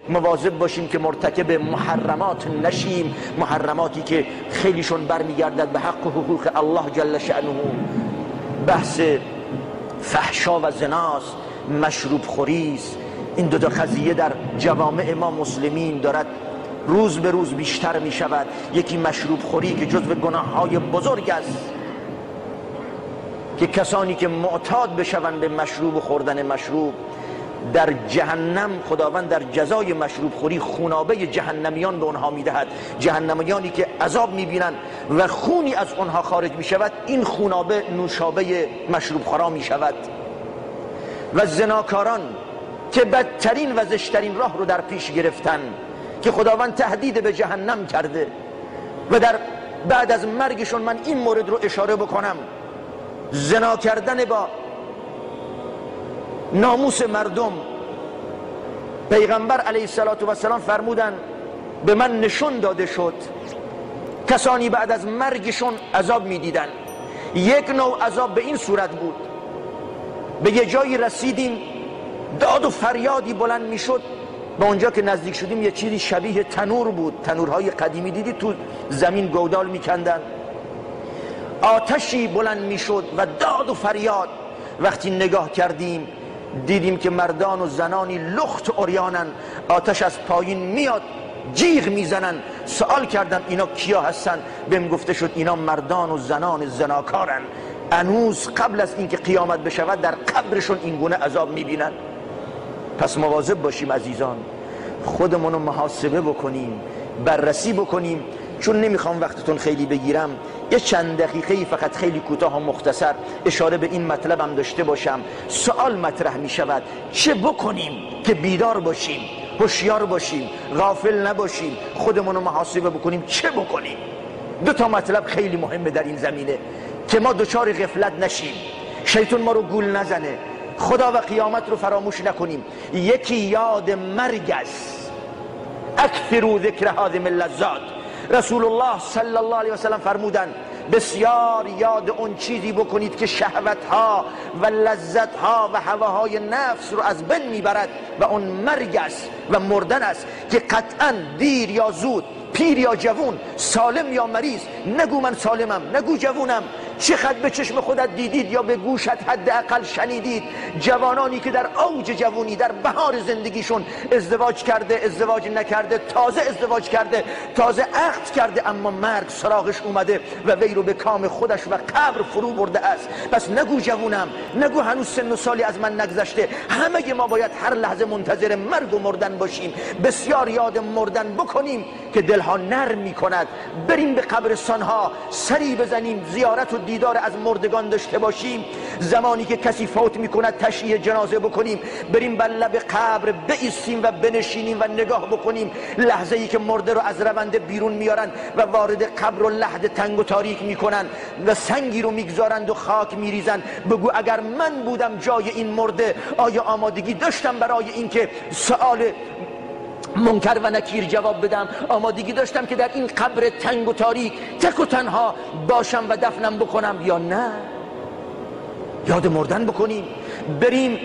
مواظب باشیم که مرتکب محرمات نشیم، محرماتی که خیلیشون برمیگردد به حق و حقوق الله جل شأنه. بحث فحشا و زناست، مشروب خوریست. این دو تا قضیه در جوامع ما مسلمین دارد روز به روز بیشتر می شود. یکی مشروب خوری که جزو گناه های بزرگ است که کسانی که معتاد بشوند به مشروب و خوردن مشروب در جهنم، خداوند در جزای مشروب خوری خونابه جهنمیان به اونها میدهد. جهنمیانی که عذاب میبینند و خونی از اونها خارج میشود، این خونابه نوشابه مشروب خورا میشود. و زناکاران که بدترین و زشترین راه رو در پیش گرفتن که خداوند تهدید به جهنم کرده. و در بعد از مرگشون من این مورد رو اشاره بکنم، زنا کردن با ناموس مردم. پیغمبر علیه السلام فرمودن به من نشون داده شد کسانی بعد از مرگشون عذاب میدیدن. یک نوع عذاب به این صورت بود، به یه جایی رسیدیم داد و فریادی بلند میشد، به اونجا که نزدیک شدیم یه چیزی شبیه تنور بود. تنورهای قدیمی دیدی تو زمین گودال میکندن، آتشی بلند میشد و داد و فریاد. وقتی نگاه کردیم دیدیم که مردان و زنانی لخت عریانن، آتش از پایین میاد، جیغ میزنن. سوال کردم اینا کیا هستن؟ بهم گفته شد اینا مردان و زنان زناکارن، هنوز قبل از اینکه قیامت بشود در قبرشون این گونه عذاب میبینن. پس مواظب باشیم عزیزان، خودمون رو محاسبه بکنیم، بررسی بکنیم. چون نمیخوام وقتتون خیلی بگیرم، یه چند دقیقه‌ای فقط خیلی کوتاه و مختصر اشاره به این مطلبم داشته باشم. سوال مطرح میشود چه بکنیم که بیدار باشیم، هوشیار باشیم، غافل نباشیم، خودمون رو محاسبه بکنیم؟ چه بکنیم؟ دو تا مطلب خیلی مهمه در این زمینه که ما دچار غفلت نشیم، شیطان ما رو گول نزنه، خدا و قیامت رو فراموش نکنیم. یکی یاد مرگ است، اکثروا ذکر هادم اللذات. رسول الله صلی الله علیه و سلم فرمودن بسیار یاد اون چیزی بکنید که شهوتها و لذتها و هواهای نفس رو از بین میبرد و اون مرگ است و مردن است که قطعا دیر یا زود، پیر یا جوون، سالم یا مریض، نگو من سالمم، نگو جوونم، چقدر به چشم خودت دیدید یا به گوشت حداقل شنیدید جوانانی که در اوج جوونی، در بهار زندگیشون ازدواج کرده، ازدواج نکرده، تازه ازدواج کرده، تازه عقد کرده، اما مرگ سراغش اومده و وی رو به کام خودش و قبر فرو برده است. پس نگو جوونم، نگو هنوز سن و سالی از من نگذشته. همه ما باید هر لحظه منتظر مرگ و مردن باشیم. بسیار یاد مردن بکنیم که دلها نرم میکند. بریم به قبرستانها سری بزنیم، زیارت و دیدار از مردگان داشته باشیم. زمانی که کسی فوت میکند تشییع جنازه بکنیم، بریم بر لب قبر بایستیم و بنشینیم و نگاه بکنیم. لحظه ای که مرده رو از رونده بیرون میارن و وارد قبر و لحد تنگ و تاریک میکنن و سنگی رو میگذارند و خاک میریزن، بگو اگر من بودم جای این مرده، آیا آمادگی داشتم برای اینکه سوال منکر و نکیر جواب بدم؟ آمادگی داشتم که در این قبر تنگ و تاریک تک و تنها باشم و دفنم بکنم یا نه؟ یاد مردن بکنیم، بریم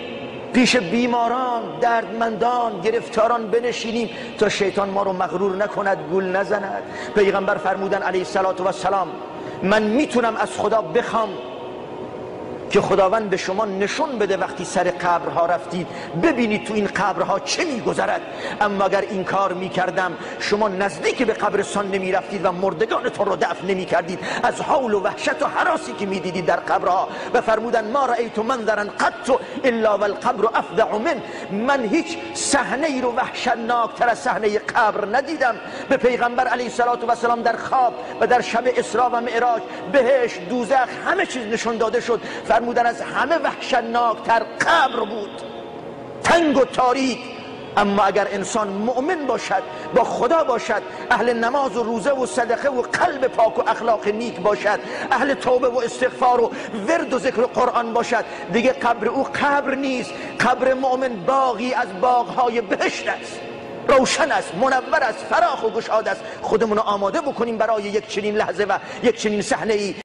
پیش بیماران، دردمندان، گرفتاران بنشینیم تا شیطان ما رو مغرور نکند، گول نزند. پیغمبر فرمودن علیه السلام من میتونم از خدا بخوام که خداوند به شما نشون بده وقتی سر قبرها رفتید ببینید تو این قبرها چه میگذرد. اما اگر این کار میکردم شما نزدیک به قبرستان نمیرفتید و مردگانتون رو دفن نمیکردید از حول و وحشت و هراسی که میدیدید در قبرها. و فرمودن ما رأیت منظرا قط الا والقبر افظع من، من هیچ صحنه ای رو وحشتناکتر از صحنه قبر ندیدم. به پیغمبر علیه السلام در خواب و در شب اسراء و معراج، بهشت، دوزخ، همه چیز نشون داده شد. فرمودن از همه وحشتناکتر قبر بود، تنگ و تاریک. اما اگر انسان مؤمن باشد، با خدا باشد، اهل نماز و روزه و صدقه و قلب پاک و اخلاق نیک باشد، اهل توبه و استغفار و ورد و ذکر قرآن باشد، دیگه قبر او قبر نیست. قبر مؤمن باغی از باغهای بهشت است، روشن است، منور است، فراخ و گشاد است. خودمون رو آماده بکنیم برای یک چنین لحظه و یک چنین صحنه ای.